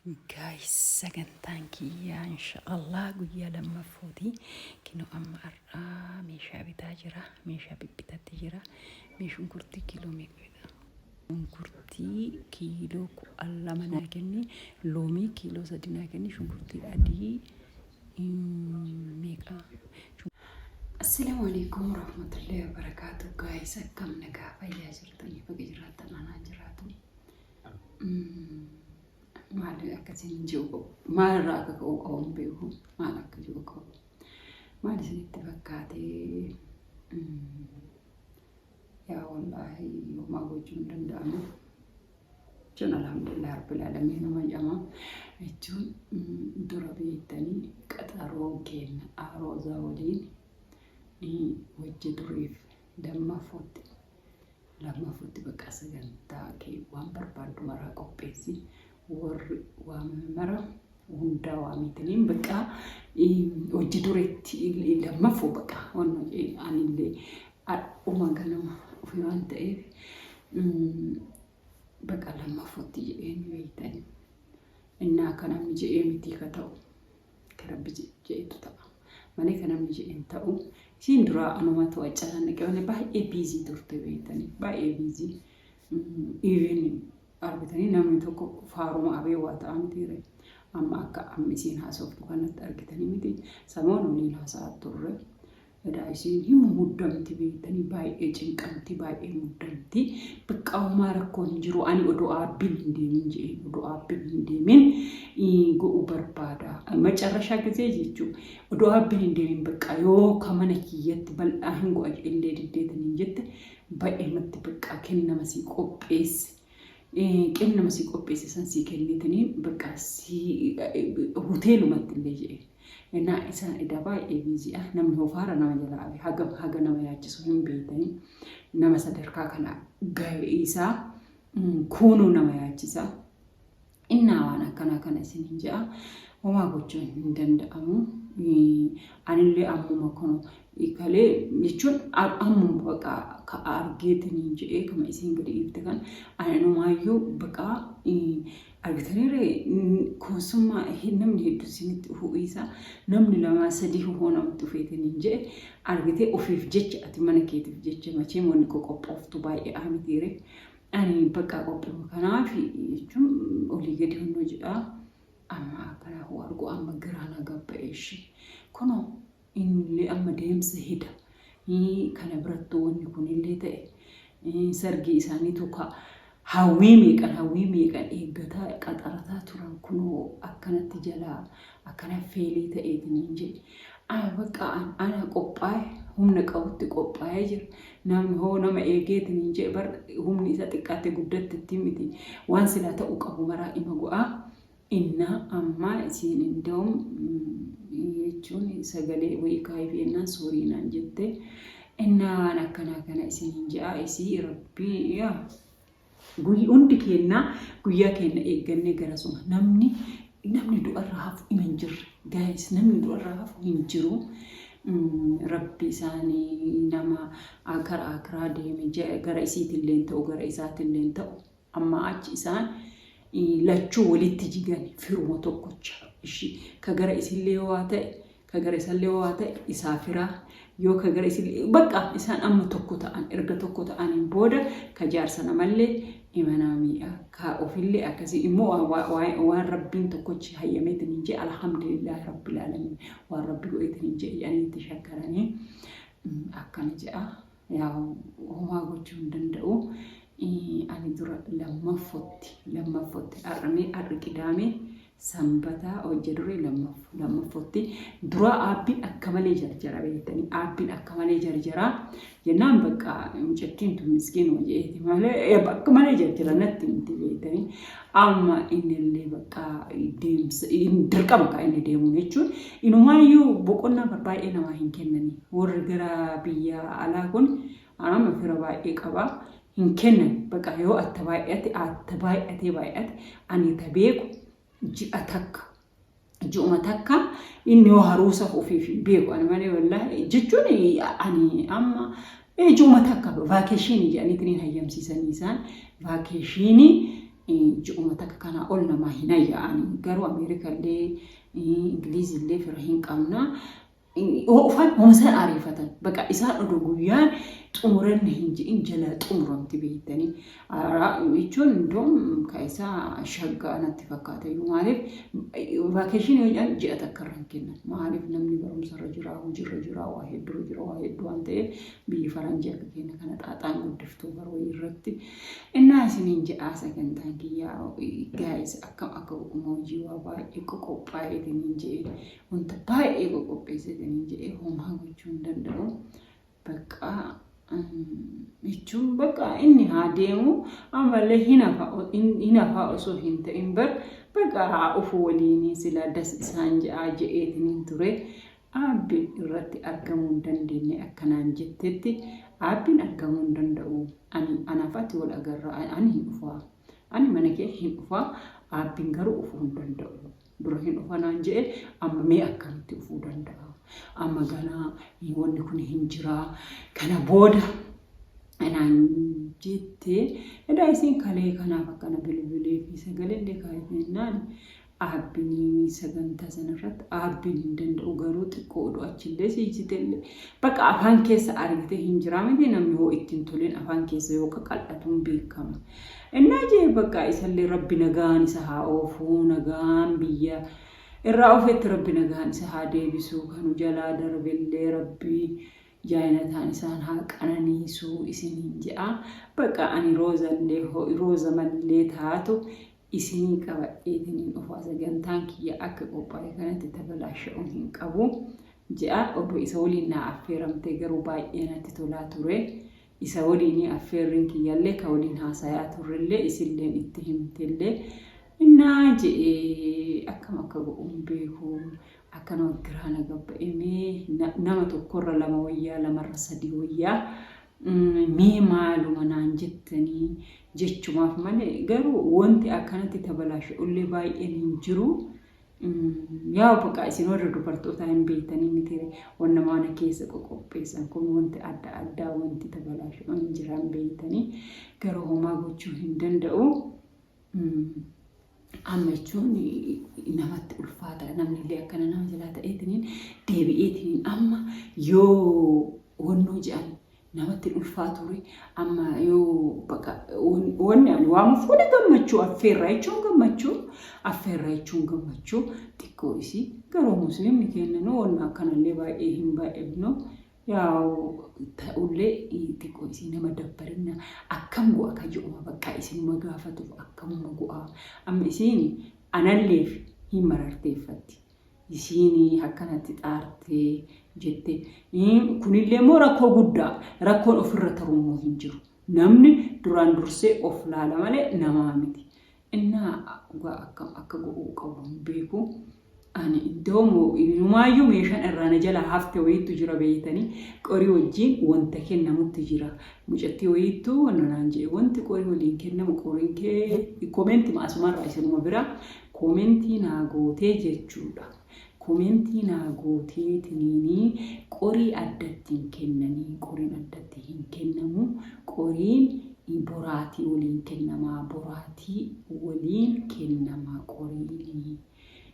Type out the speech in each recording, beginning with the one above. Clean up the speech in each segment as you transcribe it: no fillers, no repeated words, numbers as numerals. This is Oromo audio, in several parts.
Guys, sagantaan kiyyaa inshaallah guyyaa lammaffooti. Kinoo amma har'aa meeshaa bitaa jira. Meeshaa bibbitatti jira. Mee shunkurtii kiiloo meeqa bitaa? Shunkurtii kiiloo 12 naa kenni. Loomii kiiloo 3 naa kenni. Shunkurtii adii meeqa? Assalaamu alaikum warahmatullahi wabarakaatu. Guys, akkam nagaa fayyaa jirtanii? Baga jiraattan, anaa jiraatu. Maal akkasiin ji'u qabu, maalirraa akka ka'u qabu hin beeku, maal akka ji'u qabu, maal isinitti fakkaatee? Yaa wallaahi, homaa gochuu hin danda'amu jechuun, alhamdulillah rabbil aalamiin nama jedhama jechuun. Dura beektanii, qaxaroon keenya Aroozaa waliin wajji duriif lammaffootti bakka sagantaa kee waan barbaaddu maraa qopheessi, warri waamame mara hundaa waamiitaniin bakka hojii dureetti lammaffoo bakka anillee dhuma ganama dhufe waan ta'eef, bakka lammaffootti jedheen beektanii. Innaa akka namni jedhee miti ka ta'u, ka Rabbi jedhetu ta'a malee ka namni jedheen ta'u. Isiin duraa anumatu accalaan dhaqe malee baay'ee busy turte beektanii, baay'ee busy. Even argitanii, namni tokko faaruma abee waa ta'a mitiire? Amma akka amma isiin haasoftu kanatti argitanii miti, samoon waliin haasa'aa turre. Edaa isiin hin muddamti beektanii, baay'ee cinqamti, baay'ee muddamti. Bakka homaa rakkoon hin jiru, ani odoo aabbiin hin deemin jedheen, odoo aabbiin hin deemin go'uu barbaada. Macarrashaa gisee jechuu, odoo aabbiin hin deemin bakka yoo ka mana kiyyatti bal'aa hin go'a illee diddeetaniin jette, baay'eematti bakka kennama sii qopheesse. Kennama sii qopheesse san sii kennitiniin bakka sii hoteelumatti illee jedheen. Innaa isaan edaa baay'ee busy dha. Namni hofaara nama jalaa abe hagam haga nama yaachisu hin beektanii. Nama sadarkaa kana gahe isaa kuunuu nama yaachisa. Innaa waan akkanaa kana isin hin je'a. Homaa gochuun hin danda'amu. Anillee ammuma kun kalee jechuun, ammuma baqa ka argeetiniin jedhee kama isiin gadi dhiifte kan anumaayyuu baqa argitaniire. Koosummaa namni hedduu isinitti dhufuu isaa, namni lamaa sadii hoo namatti dhufeetiniin jedhe argitee, ofiif jecha ati mana keetiif jecha machee wanni qoqophooftu baay'ee mitiire. Ani bakka qophii kanaaf jechuun olii gadi hunduu jedha. Amma akkana hoo argu, amma giraana gabba'e ishee. Kunoo innillee amma deemsa hida. Kana birattuu wanni kunillee ta'e, sargii isaaniitu ka hawwii meeqan hawwii meeqan eeggataa qaxarataa turan kunoo akkanatti jalaa akkana fail ta'eetiin hin jedhe. Ana bakka ana qophaa'e, humna qabutti qophaa'ee jira. Namni hoo nama eegeetiin hin jedhe bar, humni isa xiqqaatte guddatte itti miti. Waan silaa ta'uu qabu maraa ima go'aa. Innaa ammaa isiin inda'um jechuun sagalee wayii kaayif jennaan sorry naan jette. Innaa waan akkanaa kana isin hin je'a, isii Rabbii yaa. Hundi keenna guyyaa keenya eeggannee garasuma namni du'arraa hafu ima hin jirre. Guys, namni du'arraa hafu hin jiru. Rabbi isaanii nama gara akiraa deeme, gara isiitillee ta'u gara isaatillee ta'u, amma achi isaan lachuu walitti jigan firuma tokkocha. Ishi ka gara isillee waa ta'e, ka gara isallee waa ta'e, isaa firaa yoo ka gara isillee, bakka isaan amma tokko ta'an, erga tokko ta'aniin booda ka jaarsa namallee imanaa miidha, ka ofillee akkasii immoo waan Rabbiin tokkochi hayyameetiin hin jee, alhamdulillaahi rabbil aalamiin, waan Rabbi godheetiin hin jee jedhanii itti shakkaranii akkana jedha. Yaa, homaa gochuu hin danda'u. Ani dura lammaffootti har'amee, har'i Qidaamee, Sanbataa, hojja duree lammaffootti dura aabbiin akka malee jarjara beektanii, aabbiin akka malee jarjaraa jennaan, bakka mucattiin tun miskiinuma je'eeti malee akka malee jarjara natti miti beektanii. Amma innillee bakka deemsa dirqama kan inni deemuun jechuun, inumaayyuu boqonnaa baay'ee namaa hin kennanii warri gara biyya alaa kun. Amma fira baay'ee qaba, hin kennan. Bakka yoo atta baay'ate, atta baay'atee baay'ate, ani ta beeku ji'a takka, ji'uma takka. Inni yoo haruusa ofiif hin beeku ani malee, wallaahi jechuun, ani amma ji'uma takka vacation jedhaniitiin hayyamsiisanii isaan vacation. Ji'uma takka kanaa ol namaa hin hayya'ani. Garuu Ameerikallee Ingiliizillee fira hin qabna. Yoo ufan homa san ariifatan. Baqa isaan odoo guyyaan xumuranne hin ji'in jala xumuramti beektanii. Jechuun indoom ka isaa shaggaa natti fakkaata iyyuu maaliif vaakeeshinii yoo jedhan ji'a takka irra hin kennan. Maaliif namni barumsa irra jira, hojii irra jira, waa hedduu irra jira, waa hedduu waan ta'eef biyyi faranjii akka keenya kana xaaxaan guddiftuu baruu irratti. Innaa isiniin je'aa sagantaan kiyyaa gaa'is akkam akka ogummaa hojii waa baay'ee qoqophaa'eetiin je'e. Wanta baay'ee qoqopheesseetiniin jedhee homaa gochuu hin danda'u. Bakka jechuun bakka inni haa deemu ammallee hin hafaa osoo hin ta'in bar bakka haa ufu waliin sila das isaan je'aa je'eetiniin ture. Aabbiin irratti argamuu hin dandeenye akkanaan jettetti aabbiin argamuu hin danda'u. Ani anaaf ati wal agarra ani hin dhufaa. Ani mana kee hin dhufaa aabbiin garuu ufuu hin danda'u. Dura hin dhufa naan je'e amma mee akkamitti dhufuu danda'a? Amma ganaa wanni kun hin jiraa. Kana booda naan jette edaa isiin kalee kanaaf akkana bilbilee fi sagalee kaayifennaan aabbinii sagantaa sanarratti aabbiin hin danda'u garuu xiqqoo oduu achillee siisitellee bakka afaan keessa argite hin jiraa miti namni hoo ittiin toleen afaan keessa yoo qaqal'atuun beekama. Innaa jee bakka isallee rabbi nagaan isa haa oofuu nagaan biyya irraa oofetti rabbi nagaan isa haa deebisuu kanu jalaa darbellee rabbi jaayinataan isaan haa qananiisuu isiniin je'a. Bakka ani roozallee rooza mallee taatu isinii qabadheetiniin dhufaa sagantaan kiyya akka qophaa'e kanatti tabalaasha'uu hin qabu je'a. Oduu isa waliin naa affeeramtee garuu baay'ee natti tolaa ture. Isa waliin affeerriin kiyyallee ka waliin haasayaa turrellee isilleen itti himtellee innaa je'ee akkam akka godhu hin beeku. Akkanuma giraa na gabba'e mee nama tokkorra lama wayyaa lamarra sadii wayyaa mee maaluma naan jettanii jechumaaf malee garuu wanti akkanatti tabalaasha'ullee baay'een hin jiru. Yaa baqa isin warra dubartootaa hin beektanii miti wanna mana keessa qoqopheessan kun wanti adda addaa wanti tabalaasha'u hin jiran beektanii garuu homaa gochuu hin danda'u. Amma jechuun namatti ulfaata namni illee akkana nama jalaa ta'eetiniin deebi'eetiniin amma yoo wannoo jedhan namatti hin ulfaatu amma yoo baqa wanni ani waamuuf wani gammachuu affeerraa jechuun gammachuu affeerraa jechuun gammachuu xiqqoo isii garuu musliimni kennanu wanna akkanallee baay'ee hin baay'ifnu yaa'u ta'ullee xiqqoo isii nama dabbarinna akkam go'a ka jedhuma bakka isinuma gaafatuuf akkamuma go'a amma isiin analleef hin mararteeffatti. Isiin akkanatti xaartee jette. Kunillee immoo rakkoo guddaa rakkoon ofirra taru immoo hin jiru. Namni duraan dursee of laala malee namaa miti. Innaa dhugaa akkam akka godhuu qabu hin beeku. Ani iddoo inumaayyuu meeshaan irraa na jalaa hafte wayiitu jira beektanii qorii wajjin wanta kennamutti jira. Mucattii wayiitu wanna naan jedhe wanti qorii waliin kennamu qoriin kee komeenti maasumarraa isinuma bira Komentii naa gootee jechuudha. Komentii naa gootee tiniinii qorii addatti hin kennanii qoriin addatti hin kennamu qoriin boraatii waliin kennamaa boraatii waliin kennamaa qoriin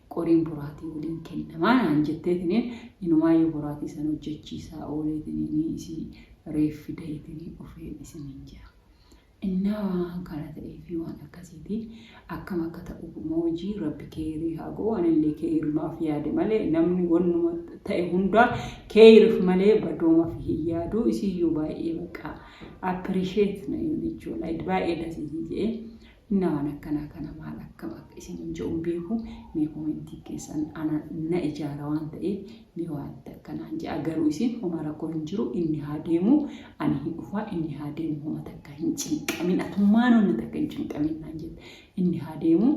qoriin boraatii waliin kennamaa naan jettee tiniin inumaayyuu boraatii san hojjechiisaa oolee tiniinii isii reef fidee tiniin dhufeen isiniin jira. Innaa waan kana ta'ee fi waan akkasiiti akkam akka ta'u moojii rabbi keeyrii haa godhu anillee keeyrumaaf yaade malee namni wannuma ta'e hundaa keeyriif malee badoomaaf hin yaadu isiyyuu baay'ee baqa appreciate na jechuudha baay'ee dasisii jedhee innaa waan akkanaa kana maal akkam akka isin hin jedhu beeku mee komentii keessan ana na ijaara waan ta'eef Mee wanta akkanaan je'a garuu isin homa rakkoo hin jiru inni haa deemu ani hin dhufaa inni haa deemu homa takka hin cinqamin atummaan homa takka hin cinqamin naan jette inni haa deemu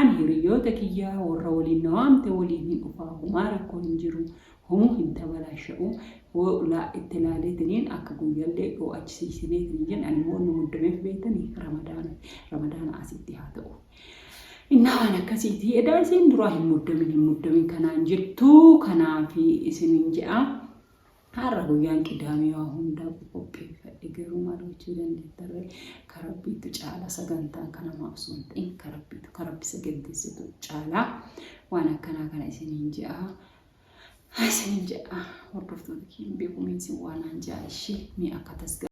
ani hiriyoota kiyyaa warra waliin na waamte waliin hin dhufaa homaa rakkoo hin jiru homuu hin tabalaasha'u hoo laa itti laaleetiniin akka guyyallee dhoo achi siisineetiin jenna ani immoo inni muddameef beektanii ramadaana ramadaana asitti haa ta'u. Innaa waan akkasiiti. Edaa isiin duraa hin muddamin hin muddamin kanaan jettu kanaafi isiniin je'a. Har'a guyyaan qidaamee waa hundaa qopheeffadhe garuu maal gochuu dandeettarree ka rabbiitu caala sagantaan kan namaa osoo hin ta'in ka rabbiitu ka rabbi saganteessitu caala waan akkanaa kana isiniin je'a. Isiniin je'a hordoftoota kiyya hin beeku mee isin waan naan je'a ishee mee akka tasgabbii.